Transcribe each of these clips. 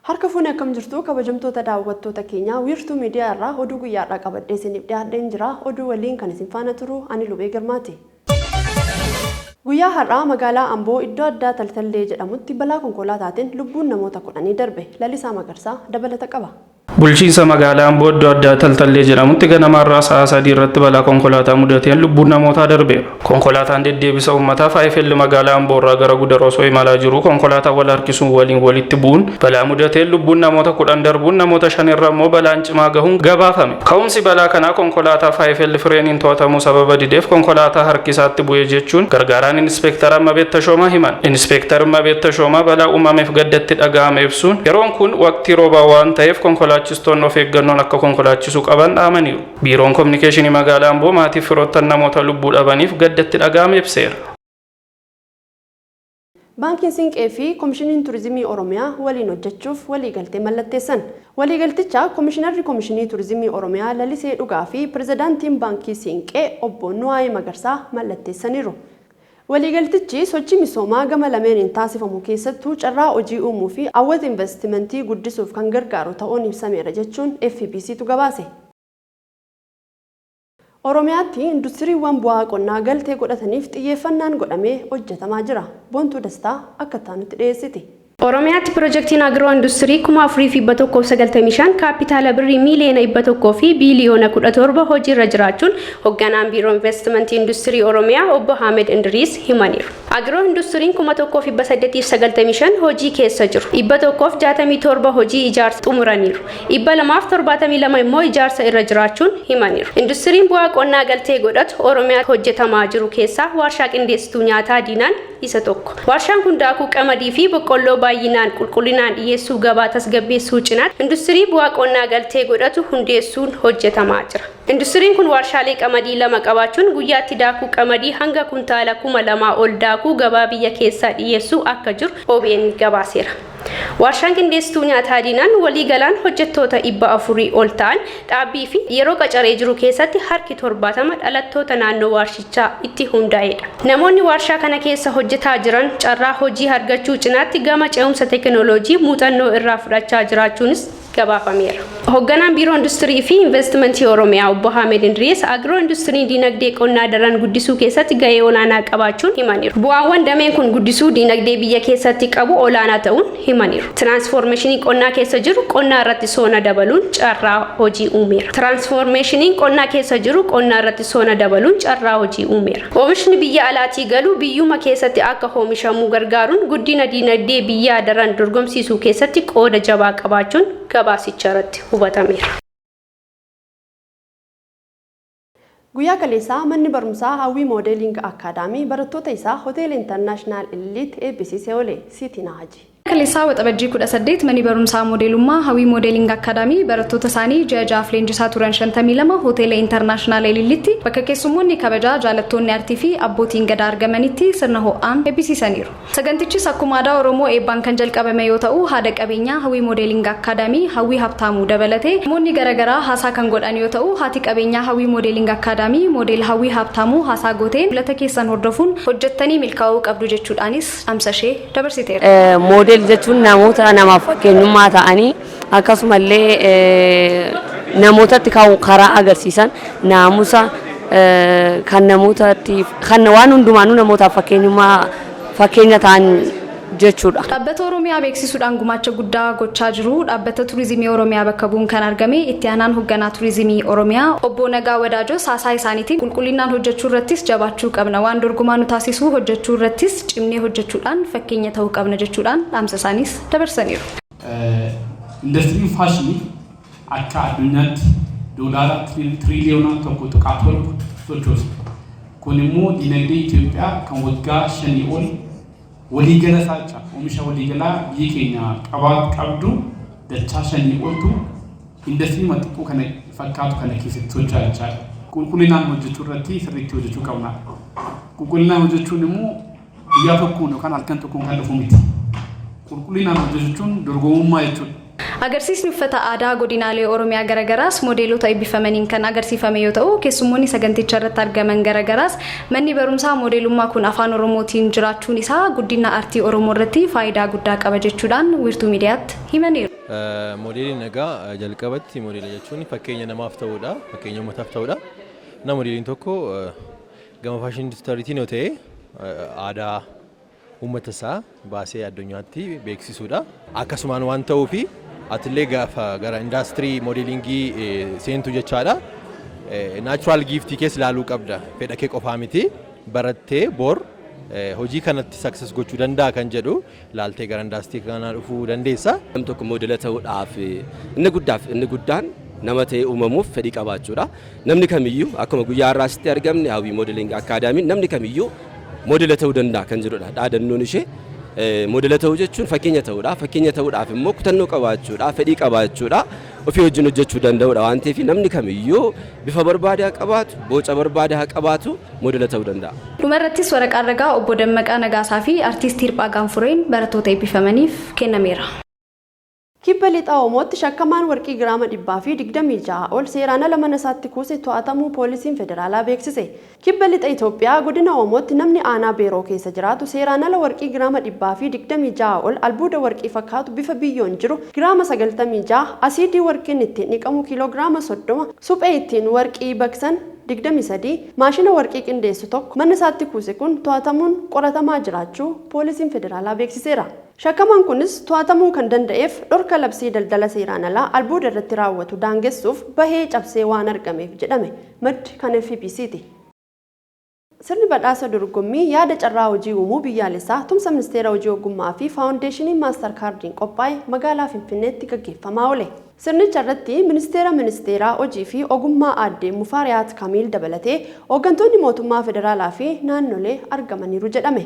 Harka fuune, akkam jirtu kabajamtoota daawwattoota keenyaa? Wiirtuu Miidiyaa irraa oduu guyyaadhaa qabadhee isiniif dhiyaadheen jira. Oduu waliin kan isin faana turu ani Lubee Girmaati. Guyyaa har'aa magaalaa Amboo iddoo addaa Taltallee jedhamutti balaa konkolaataatiin lubbuun namoota 10 darbe. Lalisaa Magarsaa dabalata qaba. Bulchiinsa magaalaa Amboo iddoo addaa Taltallee jedhamutti ganama irraa sa'a 3 irratti balaa konkolaataa mudateen lubbuun namootaa darbeera. Konkolaataan deddeebisa uummataa 5L magaalaa Amboo irraa gara Gudar osoo imalaa jiru konkolaataa wal harkisuun waliin walitti bu'uun balaa mudateen lubbuun namoota 10 darbuun, namoota 5 irra immoo balaan cimaa gahuun gabaafame. Ka'umsi balaa kanaa konkolaataa 5L fireeniin to'atamuu sababa dideef konkolaataa harkisaatti bu'ee jechuun gargaaraan Inispeektara Mabeet Tashoomaa himan. Inispeektar Mabeet Tashoomaa balaa uumameef gaddatti dhaga'ame ibsuun, yeroon kun waqtii roobaa waan ta'eef konkolaachistoonni of eeggannoon akka konkolaachisuu qaban dhaamaniiru. Biiroon Kominikeeshinii magaalaa Amboo maatiif firoottan namoota lubbuu dhabaniif gaddatti dhaga'ame ibseera. Baankiin Siinqee fi Komishiniin Turizimii Oromiyaa waliin hojjechuuf waliigaltee mallatteessan. Waliigalticha Komishinarri Komishinii Turizimii Oromiyaa Lalisee Dhugaa fi Pirezidaantiin Baankii Siinqee Obbo Nuwaayee Magarsaa mallatteessaniiru. Waliigaltichi sochii misoomaa gama lameeniin taasifamu, keessattuu carraa hojii uumuu fi hawwata investimentii guddisuuf kan gargaaru ta'uun ibsameera jechuun FBCtu gabaase. Oromiyaatti industiriiwwan bu'aa qonnaa galtee godhataniif xiyyeeffannaan godhamee hojjetamaa jira. Boontuu Dastaa akka itti dhiyeessiti. Oromiyaatti pirojektiin agiroo industirii 4195 kaapitaala birrii miiliyoona 100 fi biiliyoona 17 hojiirra jiraachuun hoogganaan Biiroo Investimentii Industirii Oromiyaa Obbo Hamed Indiriis himaniiru. Agiroo industiriin 1895 hojii keessa jiru. 167 hojii ijaarsa xumuraniiru. 272 immoo ijaarsa irra jiraachuun himaniiru. Industiriin bu'aa qonnaa galtee godhatu Oromiyaa hojjetamaa jiru keessaa warshaa qindeessituu nyaataa Diinaan isa tokko. Warshaan kun daakuu qamadii fi boqqolloo baay'inaan qulqullinaan dhiyeessuu, gabaa tasgabbeessuu cinaatti industirii bu'aa qonnaa galtee godhatu hundeessuun hojjetamaa jira. Industiriin kun warshaalee qamadii lama qabaachuun guyyaatti daakuu qamadii hanga kuntaala 2000 ol daakuu gabaa biyya keessaa dhiyeessuu akka jiru OBN gabaaseera. Warshaan qindeessituu nyaataa Diinaan waliigalaan hojjettoota 400 ol ta'an dhaabbii fi yeroo qacaree jiru keessatti harki 70 dhalattoota naannoo warshichaa itti hundaa'edha. Namoonni warshaa kana keessa hojjetaa jiran carraa hojii argachuu cinaatti gama ce'umsa teekinooloojii muuxannoo irraa fudhachaa jiraachuunis gabaafameera. Hoogganaan Biiroo Industirii fi Investimentii Oromiyaa Obbo Hamed Indiriis agiroo industiriin diinagdee qonnaa daran guddisuu keessatti gahee olaanaa qabaachuun himaniiru. Bu'aawwan dameen kun guddisuu diinagdee biyya keessatti qabu olaanaa ta'uun himaniiru. Tiraansfoormeeshinii qonnaa keessa jiru qonnaa irratti soona dabaluun carraa hojii uumeera. Tiraansfoormeeshiniin qonnaa keessa jiru qonnaa irratti soona dabaluun carraa hojii uumeera. Oomishni biyya alaatii galu biyyuma keessatti akka oomishamu gargaaruun guddina diinagdee biyyaa daran dorgomsiisuu keessatti qooda jabaa qabaachuun gabaasicha irratti hubatameera. Guyyaa kaleessaa manni barumsaa Hawwii Modeling Academy barattoota isaa Hoteela International Ililliitti eebbisiisee oole. Siitiin Haji. Kaleessaa Waxabajjii 18 manni barumsaa moodeelummaa Hawwii Modeling Academy barattoota isaanii ji'a 6f leenjisaa turan 52 Hoteela International Ililliitti bakka keessummoonni kabajaa, jaalattoonni aartii fi abbootiin gadaa argamanitti sirna ho'aan eebbisiisaniiru. Sagantichis akkuma aadaa Oromoo eebbaan kan jalqabame yoo ta'u, haadha qabeenyaa Hawwii Modeling Academy Hawwii Habtaamuu dabalatee namoonni garaagaraa haasaa kan godhan yoo ta'u, haati qabeenyaa Hawwii Modeling Academy Moodel Hawwii Habtaamuu haasaa gooteen, "Mul'ata keessan hordofuun hojjettanii milkaa'uu qabdu," jechuudhaanis dhaamsa ishee dabarsiteera. Moodel jechuun namoota namaaf fakkeenyummaa ta'anii, akkasumallee namootatti karaa agarsiisan, naamusa kan namootatti, kan waan hundumaanuu namootaaf fakkeenyummaa, fakkeenya ta'an jechuudha. Dhaabbata Oromiyaa beeksisuudhaan gumaacha guddaa gochaa jiru Dhaabbata Turizimii Oromiyaa bakka bu'uun kan argame itti aanaan hoogganaa Turizimii Oromiyaa Obbo Nagaa Wadaajoo haasaa isaaniitiin, "Qulqullinaan hojjechuu irrattis jabaachuu qabna, waan dorgomaa nu taasisuu hojjechuu irrattis cimnee hojjechuudhaan fakkeenya ta'uu qabna," jechuudhaan dhaamsa isaaniis dabarsaniiru. Indastiriin faashinii akka addunyaatti doolaara tiriliyoona 1.7 sochoosa. Kun immoo dinagdee Itoophiyaa kan waggaa 5 ol waliigala isaa jecha, oomisha waliigalaa biyyi keenya qabdu dachaa 5 oltu indastirii xiqqoo kana fakkaatu kana keessatti socho'aa jechaadha. Qulqullinaan hojjechuu irratti sirriitti hojjechuu qabna. Qulqullinaan hojjechuun immoo guyyaa tokkoon yookaan halkan tokkoon kan dhufu miti. Qulqullinaan hojjechuun dorgomummaa jechuudha. Agarsiisni uffata aadaa godinaalee Oromiyaa garagaraas moodeelota eebbifamaniin kan agarsiifame yoo ta'u, keessummoonni saganticha irratti argaman garagaraas manni barumsaa moodeelummaa kun afaan Oromootiin jiraachuun isaa guddina aartii Oromoo irratti faayidaa guddaa qaba jechuudhaan Wiirtuu Miidiyaatti himaniiru. Moodeeliin egaa jalqabatti moodeela jechuun fakkeenya namaaf ta'uudha, fakkeenya uummataaf ta'uudha. Na moodeeliin tokko gama faashinii industiriitiin yoo ta'e aadaa uummata isaa baasee addunyaatti beeksisuudha. Akkasumaan waan ta'uufi atillee gaafa gara indaastirii moodeelingii seentu jechaadha. Natural giftii keessa ilaaluu qabda. Fedha kee qofaa miti, barattee bor hojii kanatti success gochuu danda'a kan jedhu laaltee gara indaastirii kanaa dhufuu dandeessa. Namni tokko moodela ta'uudhaaf inni guddaaf inni guddaan nama ta'ee uumamuuf fedhii qabaachuudha. Namni kamiyyuu akkuma guyyaa har'aa asitti argamne, Hawwii Modeling Academyn namni kamiyyuu moodela ta'uu danda'a kan jedhudha dhaadannoon ishee. Moodela ta'uu jechuun fakkeenya ta'uudha. Fakkeenya ta'uudhaaf immoo kutannoo qabaachuudha, fedhii qabaachuudha, ofii wajjin hojjechuu danda'uudha waan ta'eef namni kamiyyuu bifa barbaade haa qabaatu, boca barbaade haa qabaatu, moodela ta'uu danda'a. Dhumarrattis waraqaan ragaa obbo Dammaqaa Nagaasaa fi Artiist Hirphaa Gaanfureen barattoota eebbifamaniif kennameera. Kibba Lixaa Oomootti shakkamaan warqii giraama 126 ol seeraan ala mana isaatti kuuse to'atamuu poolisiin federaalaa beeksise. Kibba Lixa Itoophiyaa, godina Oomootti namni aanaa Beeroo keessa jiraatu seeraan ala warqii giraama 126 ol, albuuda warqii fakkaatu bifa biyyoon jiru giraama 96, asiidii warqiin ittiin dhiqamu kiiloogiraama 30, suphee ittiin warqii baqsan 23, maashina warqii qindeessu tokko mana isaatti kuuse kun to'atamuun qoratamaa jiraachuu poolisiin federaalaa beeksiseera. Shakkamaan kunis to'atamuu kan danda'eef dhorka labsii daldala seeraan alaa albuuda irratti raawwatu daangessuuf bahee cabsee waan argameef jedhame. Maddi kan FBCti. Sirni badhaasa dorgommii yaada carraa hojii uumuu biyyaalessaa tumsa ministeera hojii ogummaa fi faawundeeshinii Maastar Kaardiin qophaa'e magaalaa Finfinneetti gaggeeffamaa oole. Sirnicha irratti ministeera hojii fi ogummaa aadde Mufaariyaat Kamiil dabalatee hooggantoonni mootummaa federaalaa fi naannolee argamaniiru jedhame.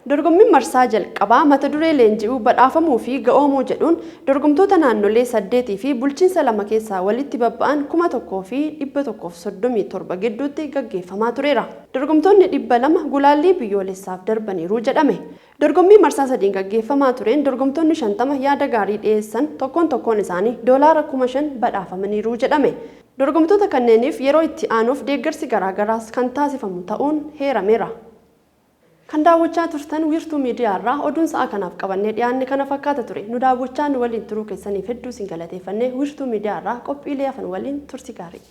Dorgommiin marsaa jalqabaa mata duree leenji'uu, badhaafamuu fi ga'oomuu jedhuun dorgomtoota naannolee 8 fi bulchiinsa 2 keessaa walitti babba'an 1137 gidduutti gaggeeffamaa tureera. Dorgomtoonni 200 gulaallii biyyoolessaaf darbaniiru jedhame. Dorgommii marsaa sadiin gaggeeffamaa tureen dorgomtoonni 50 yaada gaarii dhiyeessan tokkoon tokkoon isaanii doolaara 5,000 badhaafamaniiru jedhame. Dorgomtoota kanneeniif yeroo itti aanuuf deeggarsi garaagaraas kan taasifamu ta'uun heerameera. Kan daawwachaa turtan Wiirtuu Miidiyaa irraa oduun sa'a kanaaf qabannee dhiyaanne kana fakkaata ture. Nu daawwachaa nu waliin turuu keessaniif hedduu isin galateeffannee, Wiirtuu Miidiyaa irraa qophiilee hafan waliin tursi gaarii.